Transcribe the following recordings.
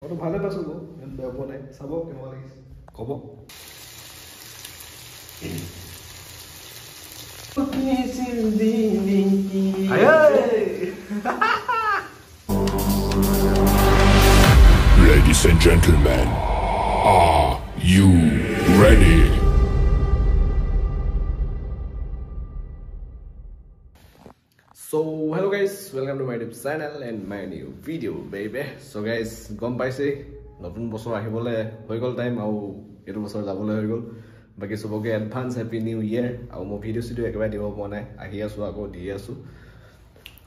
মইতো ভালে পাইছোঁ বাৰু, বেয়া পোৱা নাই। চাব কেনেকুৱা লাগিছে ক'ব। Ladies and gentlemen, are you ready? So hello guys, welcome to my YouTube channel and my new video baby. So guys, গম পাইছে নতুন বছৰ আহিবলৈ হৈ গ'ল টাইম আৰু এইটো বছৰ যাবলৈ হৈ গ'ল। বাকী চবকে এডভান্স হেপী নিউ ইয়েৰ। আৰু মই ভিডিঅ' চিডিঅ' একেবাৰে দিব পৰা নাই, আহি আছোঁ আকৌ দি আছোঁ।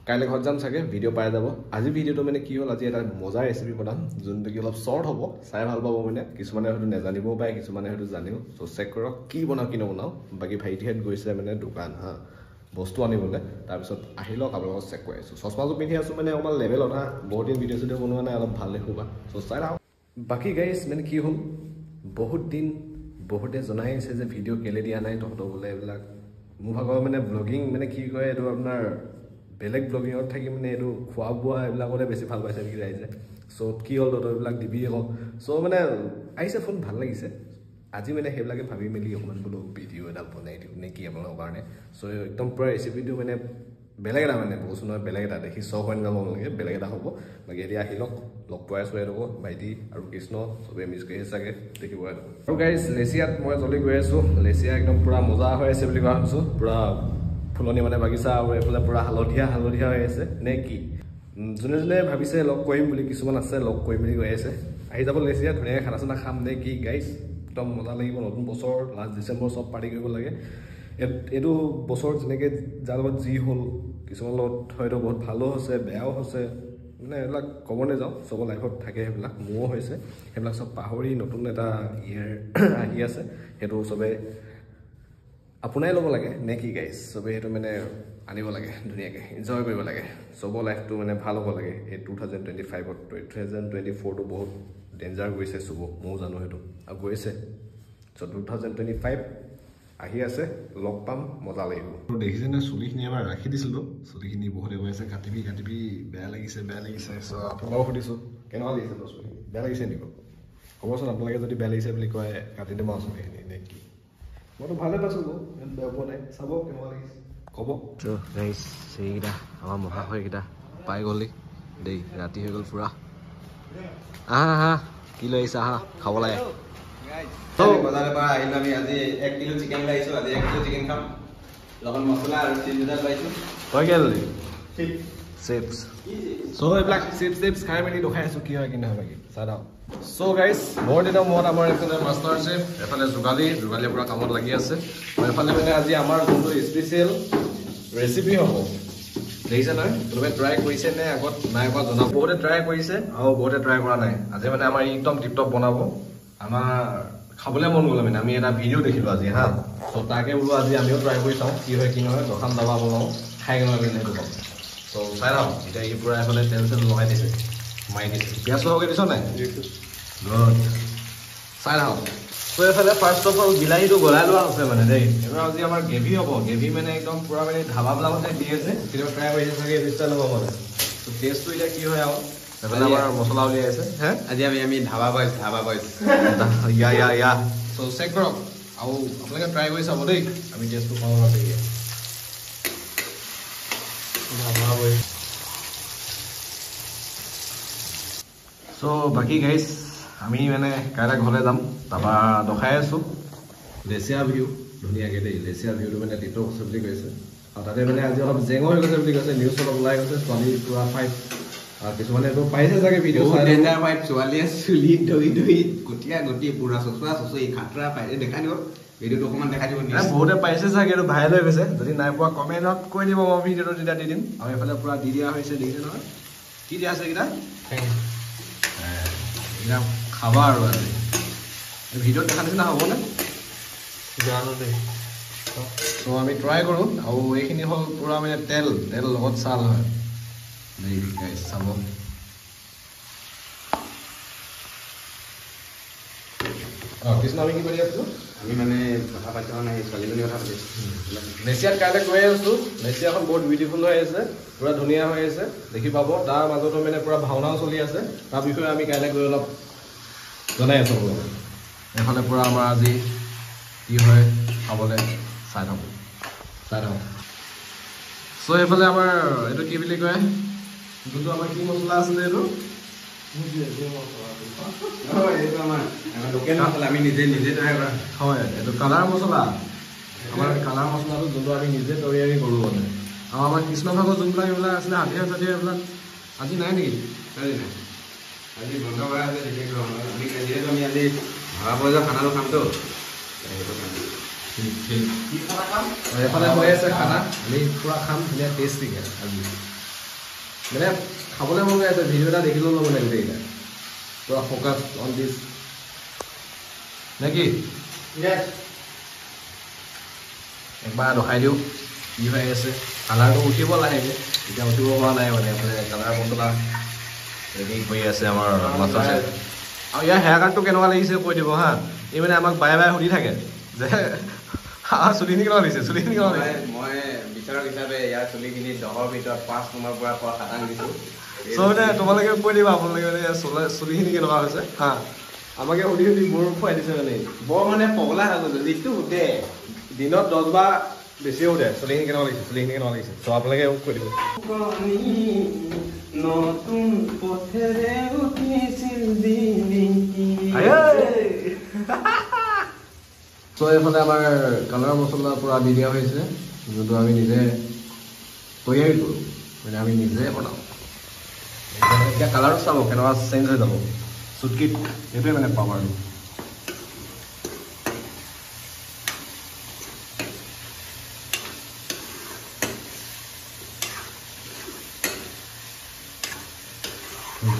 কাইলৈ ঘৰত যাম চাগে, ভিডিঅ' পাই যাব। আজি ভিডিঅ'টো মানে কি হ'ল, আজি এটা মজা ৰেচিপি বনাম যোনটো কি অলপ শ্বৰ্ট হ'ব, চাই ভাল পাব। মানে কিছুমানে হয়তো নেজানিবও পাৰে, কিছুমানে হয়তো জানিও। চ' চেক কৰক কি বনাওঁ কি নবনাওঁ। বাকী ভাইটিহঁত গৈছে মানে দোকান হা বস্তু আনিবলৈ, তাৰপিছত আহি লওক আপোনালোকক চেক কৰি আছোঁ। চশমাযোৰ পিন্ধি আছোঁ মানে অকণমান লেভেলত হা, বহুত দিন ভিডিঅ' চিডিঅ' বনোৱা নাই, অলপ ভাল দেখোবা। চ' চাই থাকক। বাকী গাইজ মানে কি হ'ল, বহুত দিন বহুতে জনাই আছে যে ভিডিঅ' কেলৈ দিয়া নাই তহঁতৰ বোলে এইবিলাক। মোৰ ভাগৰ মানে ব্লগিং মানে কি কয় এইটো আপোনাৰ বেলেগ ব্লগিঙত থাকি মানে এইটো খোৱা বোৱা এইবিলাকতে বেছি ভাল পাইছে নেকি ৰাইজে। চ' কি হ'ল তহঁতৰ এইবিলাক দিবি আকৌ। চ' মানে আহিছে ফোন, ভাল লাগিছে। আজি মানে সেইবিলাকে ভাবি মেলি অকণমান বোলো ভিডিঅ' এটা বনাই দিওঁ নে কি আপোনালোকৰ কাৰণে। চ' একদম পূৰা ৰেচিপিটো মানে বেলেগ এটা, মানে কৈছোঁ নহয় বেলেগ এটা, দেখি চখ হৈ নাযাব আপোনালোকে, বেলেগ এটা হ'ব। বাকী এতিয়া আহি লওক, লগ পোৱাই আছোঁ এওঁলোকক, ভাইটি আৰু কৃষ্ণ চবেই মিছ কৰি চাগে দেখিব। আৰু গাইজ লেচিয়াত মই জল্দি গৈ আছোঁ। লেচিয়া একদম পূৰা মজা হৈ আছে বুলি কোৱা শুনিছোঁ, পূৰা ফুলনি মানে বাগিচা আৰু এইফালে পূৰা হালধীয়া হালধীয়া হৈ আছে নে কি। যোনে যোনে ভাবিছে লগ কৰিম বুলি, কিছুমান আছে লগ কৰিম বুলি কৈ আছে, আহি যাব লেচিয়া, ধুনীয়াকৈ খানা চানা খাম নে কি গাইজ। একদম মজা লাগিব। নতুন বছৰ লাষ্ট ডিচেম্বৰ চব পাৰ্টি কৰিব লাগে। এইটো বছৰত যেনেকৈ যাৰ লগত যি হ'ল, কিছুমানৰ লগত হয়তো বহুত ভালো হৈছে বেয়াও হৈছে, মানে এইবিলাক ক'ব নাযাওঁ, চবৰ লাইফত থাকে সেইবিলাক, মোৰো হৈছে। সেইবিলাক চব পাহৰি নতুন এটা ইয়েৰ আহি আছে, সেইটো চবে আপোনাই ল'ব লাগে নে কি গাইজ। চবেই সেইটো মানে আনিব লাগে, ধুনীয়াকৈ এনজয় কৰিব লাগে, চবৰ লাইফটো মানে ভাল হ'ব লাগে। এই 2025ত 2024টো বহুত ডেঞ্জাৰ গৈছে চব, ময়ো জানো সেইটো আৰু গৈছে। চ' 2025 আহি আছে, লগ পাম, মজা লাগিব। দেখিছে নে চুলিখিনি এবাৰ ৰাখি দিছিলোঁ, চুলিখিনি বহুতে কৈ আছে কাটিবি কাটিবি, বেয়া লাগিছে বেয়া লাগিছে। চ' আপোনালোকক সুধিছোঁ কেনেকুৱা লাগিছে বাৰু চুলিখিনি, বেয়া লাগিছে নেকি ক'বচোন। আপোনালোকে যদি বেয়া লাগিছে বুলি কয় কাটি দিম আৰু চুলিখিনি নে কি। মইতো ভালে পাইছোঁ বাৰু, বেয়া পোৱা নাই। চাব কেনেকুৱা লাগিছে ক'ব। গাইজ সেইকেইটা আমাৰ মহাশয়কেইটা পাই গ'লি দেই, ৰাতি হৈ গ'ল পূৰা। আহা আহা কি লৈ আহিছা, আহা খাব লাগে। বজাৰৰ পৰা আহিলো আমি, আজি 1 কিলো চিকেন লৈ আহিছো। আজি 1 কিলো চিকেন খাম, লগত মছলা আৰু চিপছ এটা লৈ আহিছো। তই কি ল'লি? চিপছ। চ' এইবিলাক চিপছ টিপছ খাই মেলি দেখাই আছো কি হয় কি নহয়। বাকী চাই থাকক। চ' গাইজ বহুত দিনৰ মূৰত আমাৰ এইফালে মাষ্টাৰ চেফ, এফালে যোগালী, যোগালীৰ পৰা কামত লাগি আছে। আৰু এইফালে মানে আজি আমাৰ যোনটো স্পেচিয়েল ৰেচিপি হ'ব, দেখিছে নহয়, কোনোবাই ট্ৰাই কৰিছে নে আগত নাই কৰা জনাব। বহুতে ট্ৰাই কৰিছে আৰু বহুতে ট্ৰাই কৰা নাই। আজি মানে আমাৰ একদম টিপটপ বনাব, আমাৰ খাবলৈ মন গ'লে মানে আমি এটা ভিডিঅ' দেখিলোঁ আজি হা। চ' তাকে বোলো আজি আমিও ট্ৰাই কৰি চাওঁ কি হয় কি নহয়, দোকান দাবা বনাওঁ, খাই কেনেকুৱা লাগিলে সেইটো ক'ম। চ' চাই লওঁ। এতিয়া ই পূৰা এইফালে তেল চেল লগাই দিছে, মাৰি দিছে। পিঁয়াজ লগাই দিছ নাই? গুড, চাই লওঁ। চ' এইফালে ফাৰ্ষ্ট অফ অল বিলাহীটো গলাই লোৱা হৈছে মানে দেই। এইবাৰ আজি আমাৰ গ্ৰেভি হ'ব, গ্ৰেভি মানে একদম পূৰা মানে ধাবাবিলাকত যে দি আছে, কেতিয়াবা ট্ৰাই কৰিছে চাগে এইটো ষ্টাইল হ'ব মানে। চ' টেষ্টটো এতিয়া কি হয় আৰু। এইফালে আমাৰ মছলা উলিয়াই আছে। হে আজি আমি ধাবা বইজ, ধাবা বইজ। ইয়া ইয়া ইয়া। চ' চেক কৰক আৰু আপোনালোকে ট্ৰাই কৰি চাব দেই, আমি টেষ্টটো পাওঁ আছে। ধাবা বইজ। চ' বাকী গাইজ আমি মানে কাইলৈ ঘৰলৈ যাম, তাৰপৰা দেখাই আছোঁ লেচিয়া ভিউ ধুনীয়াকৈ দেই। লেচিয়া ভিউটো মানে টিপটপ হৈছে বুলি কৈছে আৰু তাতে মানে আজি অলপ জেঙো হৈ গৈছে বুলি কৈছে, নিউজ অলপ ওলাই গৈছে, ছোৱালী পূৰা ফাইট। কিছুমানে এইটো পাইছে চাগে ভিডিঅ' চাই। ডেঞ্জাৰ ফাইট, ছোৱালীয়ে চুলি ধৰি ধৰি গটীয়া গটি পুৰা চচুৱা চচুই খাতৰা পাই, দেখাই দিব ভিডিঅ'টো অকণমান দেখাই দিব। বহুতে পাইছে চাগে, এইটো ভাইৰেল হৈ গৈছে। যদি নাই পোৱা কমেণ্টত কৈ দিব, মই ভিডিঅ'টো তেতিয়া দি দিম। আৰু এইফালে পূৰা দি দিয়া হৈছে, দেখিছে নহয় কি দিয়া আছে এইকেইটা, এইকেইটা খাবা আৰু আজি ভিডিঅ'ত দেখা নিচিনা হ'বনে জানো দেই। চ' আমি ট্ৰাই কৰোঁ। আৰু এইখিনি হ'ল পূৰা মানে তেল, তেল লগত ছাল হয় দেই গাইজ, চাব। অঁ কৃষ্ণ, আমি কি পাতি আছিলোঁ? আমি মানে কথা পাতি থকা নাই, ছোৱালীজনীৰ কথা পাতি আছোঁ। নেচিয়াত কাইলৈ গৈ আছোঁ। নেচিয়াখন বহুত বিউটিফুল হৈ আছে, পূৰা ধুনীয়া হৈ আছে, দেখি পাব। তাৰ মাজতো মানে পূৰা ভাওনাও চলি আছে, তাৰ বিষয়ে আমি কাইলৈ গৈ অলপ জনাই আছোঁ আপোনালোকক। এইফালে পূৰা আমাৰ আজি কি হয় খাবলৈ চাই থাকোঁ, চাই থাকোঁ। চ' এইফালে আমাৰ এইটো কি বুলি কয়, যোনটো আমাৰ কি মছলা আছিলে এইটো? হয়, এইটো কালাৰ মছলা। আমাৰ কালাৰ মছলাটো যোনটো আমি নিজে তৈয়াৰী কৰোঁ মানে। আৰু আমাৰ কৃষ্ণ ভাগৰ যোনবিলাক এইবিলাক আছিলে হাতিয়াৰ চাতিয়াৰ এইবিলাক আজি নাই নেকি? আজি নাই, আজি বন্ধ কৰা আছে। আমি যিহেতু আমি আজি ভাগা পইচা খানাটো খামতো, সেইটো কাৰণে। ঠিক ঠিক। এইফালে হৈ আছে খানা, আমি পূৰা খাম ধুনীয়া টেষ্টিকে আজি। মানে খাবলৈ মন গৈ আছে, ভিডিঅ' এটা দেখিলেও ল'ব মানে গোটেইকেইটা পূৰা ফ'কাছ অন দিছ নে কি? একবাৰ দেখাই দিওঁ কি হৈ আছে। কালাৰটো উঠিব লাহেকৈ, এতিয়া উঠিব পৰা নাই মানে। এইফালে কালাৰ মছলা ৰেডি কৰি আছে আমাৰ মাছৰ। আৰু ইয়াৰ হেয়াৰ কাটটো কেনেকুৱা লাগিছে কৈ দিব হা। এই মানে আমাক বাৰে বাৰে সুধি থাকে যে চুলিখিনি কেনেকুৱা লাগিছে, চুলিখিনি কেনেকুৱা লাগিছে। মই বিচাৰক হিচাপে ইয়াৰ চুলিখিনি 10ৰ ভিতৰত 5 নম্বৰ পৰা পোৱা খাটাং দিছোঁ। চ' মানে তোমালোকে কৈ দিবা আপোনালোকে মানে ইয়াৰ চুলিখিনি কেনেকুৱা হৈছে হা। আমাকে সুধি সুধি বৰ খুৱাই দিছে মানে, বৰ মানে পগলা হৈ গৈছোঁ। যিটো সোধে দিনত 10 বাৰ বেছিয়ে সোধে চুলিখিনি কেনেকুৱা লাগিছে, চুলিখিনি কেনেকুৱা লাগিছে। চ' আপোনালোকে কৈ দিব। নতুন পথেৰে উঠিছিল জিলিকি। চ' এইফালে আমাৰ কালাৰ মছলা পূৰা দি দিয়া হৈছে, যোনটো আমি নিজে তৈয়াৰী কৰোঁ, মানে আমি নিজে বনাওঁ। এতিয়া কালাৰটো চাব কেনেকুৱা চেঞ্জ হৈ যাব চুটকিত, সেইটোৱে মানে পাৱাৰটো।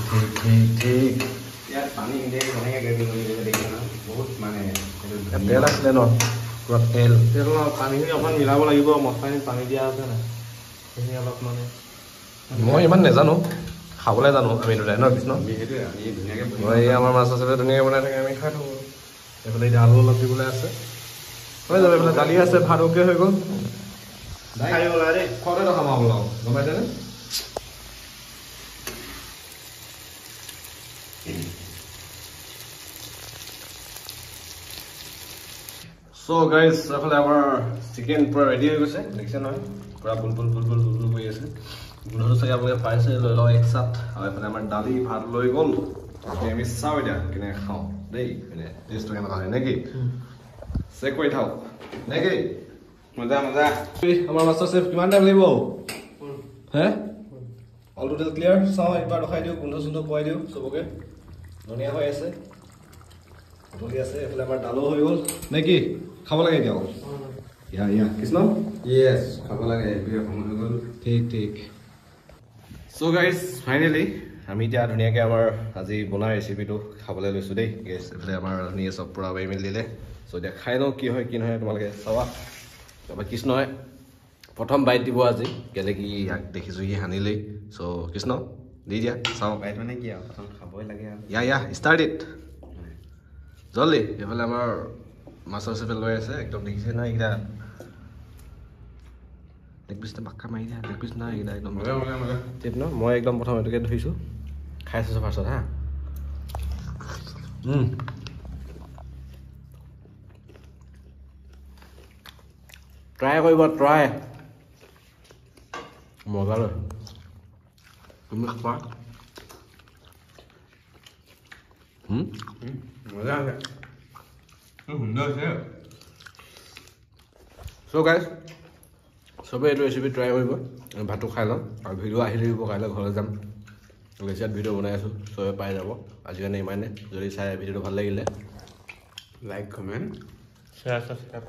ঠিক ঠিক ঠিক। ইয়াত পানী নিদিয়ে কেনেকৈ গ্ৰেভি বনি গৈছে দেখিছা ন? বহুত মানে তেল আছিলে ন, পূৰা তেল। তেল পানীখিনি অকণমান মিলাব লাগিব, মছলাখিনিত পানী দিয়া আছে নাই, সেইখিনি অলপ মানে মই ইমান নাজানো, খাবলৈ জানো আমি দুটাই ন কৃষ্ণ। সেইটোৱে আমি ধুনীয়াকৈ এই আমাৰ মাছ আছে ধুনীয়াকৈ বনাই থাকে, আমি খাই থাকোঁ। এইফালে এতিয়া আলু অলপ দিবলৈ আছে, হৈ যাব। এইফালে দালি আছে, ভাত অ'কে হৈ গ'ল। খোৱাতে দেখাম আপোনালোকক, গম পাইছেনে? চ' গাইজ, এইফালে আমাৰ চিকেন পূৰা ৰেডি হৈ গৈছে, দেখিছে নহয়? পূৰা বুলবুল বুলবুল বুলবুল কৰি আছে। গোন্ধটো চাগে আপোনালোকে পাইছে, লৈ লওঁ এক চাট। আৰু এইফালে আমাৰ দালি ভাত লৈ গ'ল। আমি চাওঁ এতিয়া কেনেকৈ খাওঁ দেই, মানে টেষ্টটো কেনেকুৱা হয় নেকি, চেক কৰি থাকক নেকি। মজা মজা। আমাৰ মাষ্টাৰ চেফ কিমান টাইম লাগিব হে? All total clear. চাওঁ একবাৰ ৰখাই দিওঁ, গোন্ধ চোন্ধ পোৱাই দিওঁ চবকে। ধুনীয়া হৈ আছে, উতলি আছে। এইফালে আমাৰ দালো হৈ গ'ল নে কি? খাব লাগে এতিয়া অকল। ইয়া ইয়া কৃষ্ণ, য়েছ খাব লাগে, এইটোৱে সময় হৈ গ'ল। ঠিক ঠিক। চ' গাইজ, ফাইনেলি আমি এতিয়া ধুনীয়াকৈ আমাৰ আজি বনোৱা ৰেচিপিটো খাবলৈ লৈছোঁ দেই গেছ। এইফালে আমাৰ ধুনীয়া চব পূৰা বাৰি মেলি দিলে। চ' এতিয়া খাই লওঁ, কি হয় কি নহয় তোমালোকে চাবা। তাৰপৰা কৃষ্ণই প্ৰথম বাইট দিব আজি, কেলৈ কি ইয়াক দেখিছোঁ সি সানিলেই। চ' কৃষ্ণ দি দিয়া চাওঁ। বাইট মানে কি আৰু, প্ৰথম খাবই লাগে আৰু। ইয়া ইয়া ষ্টাৰ্ট it জল্দি। এইফালে আমাৰ মাছৰ চেপে লৈ আছে, একদম দেখিছে নহয় এইকেইটা। লেগ পিচ বাক্কা মাৰি দিয়া, লেগ পিচ নহয় এইকেইটা একদম ঠিক ন। মই একদম প্ৰথম এইটোকে ধৰিছোঁ, খাই আছোঁ ফাৰ্ষ্টত হা। ট্ৰাই কৰিব, ট্ৰাই, মজা লৈ তুমি খোৱা। মজা আছে, সুন্দৰ হৈছে। চ' গাইজ, চবেই এইটো ৰেচিপি ট্ৰাই কৰিব। ভাতটো খাই লওঁ আৰু ভিডিঅ' আহি থাকিব, কাইলৈ ঘৰলৈ যাম। লেচিয়াত ভিডিঅ' বনাই আছোঁ, চবে পাই যাব। আজি কাৰণে ইমানে। যদি চাই ভিডিঅ'টো ভাল লাগিলে লাইক, কমেণ্ট, শ্বেয়াৰ, ছাবস্ক্ৰাইব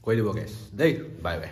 কৰি দিব গাইজ দেই। Bye bye.